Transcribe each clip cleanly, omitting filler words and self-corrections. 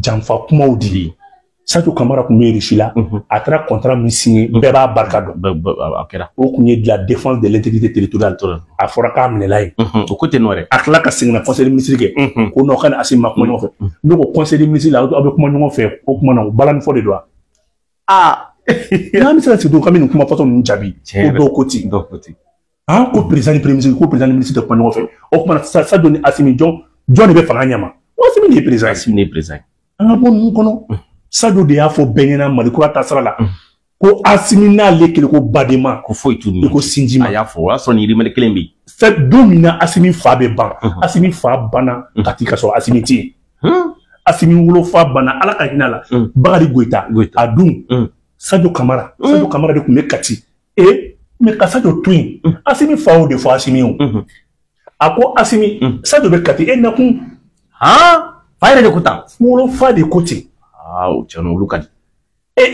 Janfa kumaw di. Sadio Kamara tun bɛ Russie la, a taara contrat min signé, bɛɛ b'a barika dɔn. A kɛra. O tun ye de la défense de l'intégrité territoriale. A fɔra k'a minɛla yen. O ko tɛ nɔ dɛ. A tila ka segin na conseil des ministres kɛ. Ko non, k'a ni Assimi ma kuma ɲɔgɔn fɛ. Ne ko conseil des ministres la, aw bɛ kuma ɲɔgɔn fɛ, o kuma na, o balani fɔ de don wa? Aa. N'an bɛ se ka sigi k'an bɛ nin kuma fɔtɔ ninnu jaabi. Ko dɔw ko ten. Dɔw ko ten. Han, ko président ni premier ministre, ko président ni ministre tɛ kuma ɲɔgɔn fɛ. O kuma na, Sadio ni Assimi, jɔn de bɛ fanga ɲɛma? Assimi de ye président ye. Assimi de ye président ye. An ka bɔ ninnu kɔnɔ. Sadio de y'a fɔ bɛɛ ɲɛna Mali kura ta sira la. Ko Assimi n'ale kelen ko badenma. Ko foyi t'u ni ɲɔgɔn cɛ. Ko sinji ma. A y'a fɔ, o y'a sɔrɔ nin yirimɛli kelen bɛ yen. Fɛn don min na Assimi fa bɛ ban. Assimi fa banna ka t'i ka sɔrɔ Assimi tɛ yen. Assimi wolofa banna, Ala ka hinɛ a la. Bakari Goyita. A dun. Sadio Kamara. Sadio Kamara de tun bɛ Kati. Mais ka Sadio to yen. Assimi fa y'o de fɔ Assimi ye. A ko Assimi, Sadio bɛ Kati e nakun. Han, fa yɛrɛ de ko tan. Wolofa de ko ten. Aa, o tiɲɛ na, olu ka di.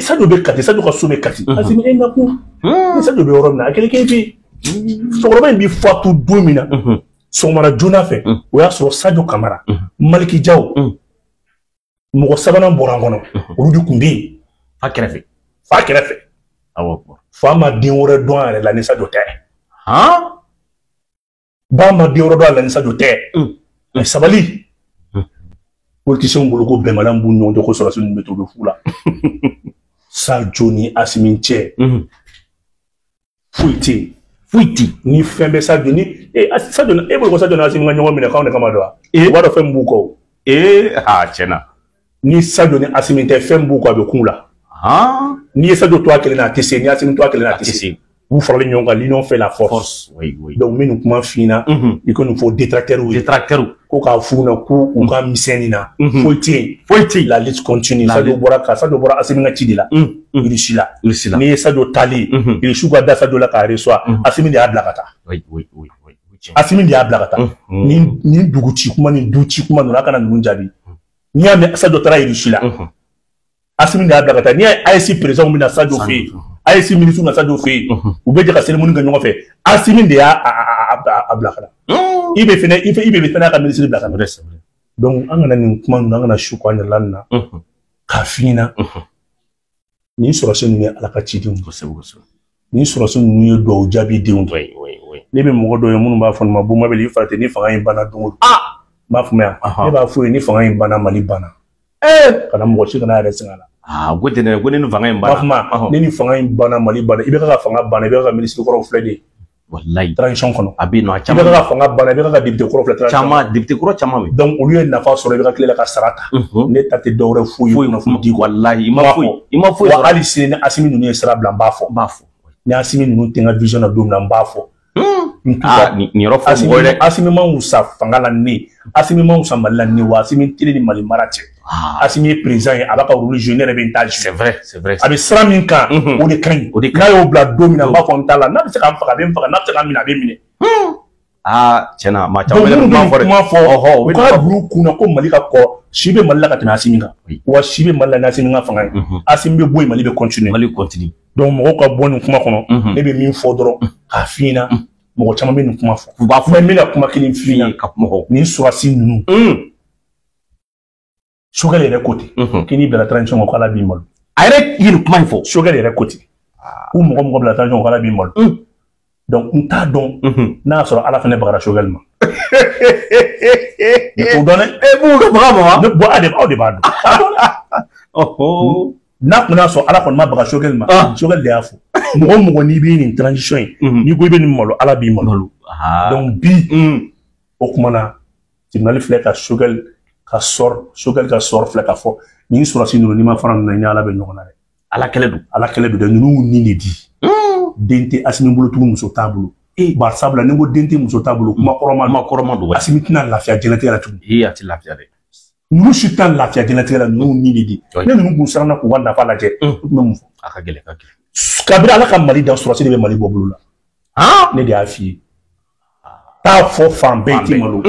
Sadio bɛ Kati, Sadio ka so bɛ Kati. Assimi e nakun. Ni Sadio bɛ yɔrɔ min na, a kelen kelen bɛ yen. Cɛkɔrɔba in bɛ fatu don min na, sɔgɔmada joona fɛ, o y'a sɔrɔ Sadio Kamara, Maliki Jaw, mɔgɔ sabanan bɔra an kɔnɔ, olu de tun bɛ yen. Fa kɛrɛfɛ. Fa kɛrɛfɛ. Awɔ. Fa ma den wɛrɛ dɔn a yɛrɛ la ni Sadio tɛ. Han? Ba ma den wɛrɛ dɔn a la ni Sadio tɛ. Mais sabali. Politiciens bolo ko bɛnbaliya b'u ni ɲɔgɔn cɛ, ko sɔrɔdasi ninnu bɛ to u bɛ fu la. Sadio ni Assimi cɛ. Foyi tɛ yen. Foyi tɛ yen. Ni fɛn bɛ Sadio ni Sadio, e bolo ko Sadio ni Assimi ka ɲɔgɔn minɛ k'anw de kama don wa? U b'a dɔn fɛn min b'u kɔ o. Aa, tiɲɛ na. Ni Sadio ni Assimi tɛ, fɛn b'u kɔ, a bɛ kun la. N'i ye Sadio to a kelen na, a tɛ se. N'i ye Assimi to a kelen na, a tɛ se. U faralen ɲɔgɔn kan, l'union fait la force. Oui, oui. Donc n bɛ nin kuma f'i ɲɛna, i ko nin fɔ détracteurs ye. Détracteurs. Ko k'a f'u ɲɛna ko u ka misɛn nin na. Foyi tɛ yen. Foyi tɛ yen. La lutte continue. Sadio bɔra ka Sadio bɔra Assimi ka ci de la. Russie la. Russie la. N'i ye Sadio taalen ye, Russie ka da Sadio la k'a reçoit, Assimi de y'a bila ka taa. Oui, oui, oui, oui. Assimi de y'a bila ka taa. Nin dugu ci kuma, nin du ci kuma ninnu, a kana ninnu jaabi. N'i y'a mɛn Sadio taara Russie la, Assimi de y'a bila ka taa. N'i y'a ye AES président bɛ na Sadio fɛ yen, AES ministre bɛ na Sadio fɛ yen, u bɛ jɛ ka cérémonie kɛ ɲɔgɔn fɛ, Assimi de y'a bila ka na. I bɛ fɛnɛ, i bɛ fɛnɛ ka ministre bila ka na. Donc an kana nin kuma ninnu, an kana su ko an yɛrɛ la nin na, k'a f'i ɲɛna. Nin sɔrɔdasi ninnu ye Ala ka cidenw. Kosɛbɛ, kosɛbɛ. Nin sɔrɔdasi ninnu ye duwawu jaabi denw. Ne bɛ mɔgɔ dɔw ye minnu b'a fɔ nin ma, Bumabel, i farati ni fanga in banna don o don. N b'a faamuya. Ne b'a f'u ye ni fanga in banna, Mali banna. Kana mɔgɔ si kana yɛrɛ sɛgɛn a la. Aa, ko tɛ dɛ, ko ne ni fanga in banna. B'a ne ni fanga in banna, Mali banna. I bɛ ka fanga banna, i bɛ ka ministre kɔrɔw filɛ de ye. Walayi. Transition kɔnɔ. A bɛ yen nɔ, a caman. I bɛ ka fanga banna, i bɛ ka député kɔrɔw filɛ transition. Caman, député kɔrɔ caman bɛ. Donc olu ye nafa sɔrɔ, i bɛ ka tila ka sara ta. Ne ta tɛ dɔwɛrɛ foyi ye kunnafoni di. Walayi, i ma foyi, i ma foyi. Wa hali sini ni Assimi ninnu ye sira bila, n b'a fɔ. N b'a fɔ. Ni Assimi ninnu tɛ n ka vision na don min na, n b'a fɔ. Aa, nin yɔrɔ fɔ mɔgɔ ye dɛ. Assimi ma wusa fanga la ne, Assimi ma wusa Mali la ne, wa Assimi tɛ ne ni Mali mara cɛ. Assimi ye président ye, a b'a ka rôle jouer, ne yɛrɛ bɛ n ta jouer. C'est vrai, c'est vrai. A bɛ sira min kan, o de ka ɲi. O de ka ɲi. N'a y'o bila don min na, n b'a fɔ n t'a la. N'a bɛ se ka n faga, a bɛ n faga. N'a bɛ se ka n minɛ, a bɛ n minɛ. Aa, tiɲɛ na, maa caman bɛ kuma fɔ dɛ. Kuma fɔ, u k'a bila u kun na ko Mali ka kɔ, si bɛ Mali la ka tɛmɛ Assimi kan. Wa si bɛ Mali la ni Assimi ka fanga ye. Assimi bɛ bɔ yen, Mali bɛ continuer. Mali continue. Donc mɔgɔw ka bɔ nin kuma kɔnɔ, ne bɛ min fɔ dɔrɔn k'a f'i ɲɛna, mɔgɔ caman bɛ nin kuma fɔ. U b'a fɔ. Mais n bɛna kuma kelen f'i ɲɛna. Ka kuma fɔ. Nin sɔrɔdasi ninnu. Choguel yɛrɛ ko ten. K'i n'i bila transition kɔnɔ, k'Ala b'i malo. A yɛrɛ ye nin kuma in fɔ. Choguel yɛrɛ ko ten. Ko mɔgɔ mɔgɔ bila transition kɔnɔ, k'Ala b'i malo. Donc n t'a dɔn n'a y'a sɔrɔ Ala fana bagara Choguel ma. Ne t'o dɔn dɛ. E b'u ka baga ma wa? Ne bɔn aw de b'a dɔn. N'a kun y'a sɔrɔ Ala kɔni ma baga Choguel ma, Choguel de y'a fɔ. Mɔgɔ mɔgɔ n'i bɛ nin transition in, n'i ko i bɛ nin malo, Ala b'i malo. Donc bi, o kuma na, tribunal filɛ ka Choguel ka sɔrɔ, Choguel ka sɔrɔ filɛ ka fɔ, nin sɔrɔdasi ninnu n'i ma fara ninnu na, i ni Ala bɛ ɲɔgɔn na dɛ. Ala kɛlɛ don. Ala kɛlɛ don dɛ, ninnu y'u ni de di. Den tɛ Assimi bolo tugun, muso t'a bolo. Bari sabula ni n ko den tɛ muso t'a bolo, kuma kɔrɔma don. Kuma kɔrɔma don. Assimi tɛna lafiya diɲɛlatigɛ la tugun. Ee, a tɛ lafiya dɛ. Ninnu si tɛna lafiya diɲɛlatigɛ la, ninnu ni de di. Ne ninnu kun siranna k'u ka nafa lajɛ, u tun bɛ mun fɔ? A ka gɛlɛn, a ka gɛlɛn. Kabini Ala ka Mali dan, sɔrɔdasi de bɛ Mali bɔ bolo la. Ne de y'a f'i ye. T'a fɔ fan bɛɛ i tɛ malo.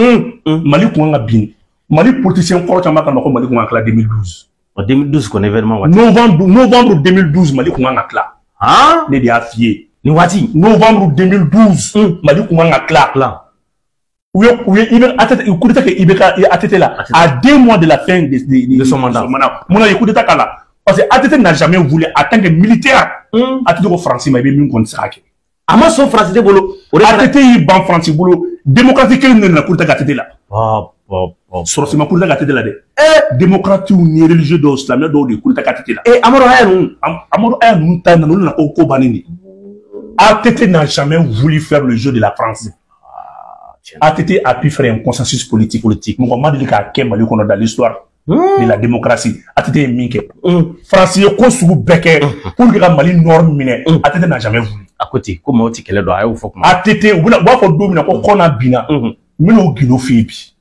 Mali kun kan ka bin. Mali politicien kɔrɔ caman kan ko Mali kun kan ka tila 2012. 2012 kɔni événement waati. Novembre 2012 Mali kun kan ka tila. Ne de y'a f'i ye. Nin waati. Novembre 2012 Mali kun kan ka tila. U ye ATT coup d'état kɛ IBK ATT la à 2 mois de la fin de son mandat. Mun na ye coup d'état k'a la? Parce que ATT n'a jamais voulu, en tant que militaire, ATT ko Faransi ma, i bɛ min kɔni tɛ se k'a kɛ. A ma sɔn Faransi de bolo. O de kɛra. ATT y'i ban Faransi bolo. Démocratie kelen de nana coup d'état kɛ ATT la. Sɔrɔsi ma coup d'état kɛ ATT la dɛ. Démocrates ni religieux dɔw, silamɛ dɔw de ye coup d'état kɛ ATT la. Amadu Haya ninnu. Amadu Haya ninnu ta nana, olu nana ko bannen de. ATT n'a jamais voulu faire le jeu de la France. ATT a pu faire un consensus politique. Politique. Mɔgɔ ma deli k'a kɛ Mali kɔnɔ dans l'histoire de la démocratie. ATT ye min kɛ. France ye ko sugu bɛɛ kɛ pour que ka Mali nord minɛ. ATT n'a jamais voulu. A ko ten ko maaw ti kɛlɛ dɔn, a y'o fɔ kuma. ATT, u bɛna u b'a fɔ don min na ko kɔna binna, n bɛn'o gindo f'i ye bi.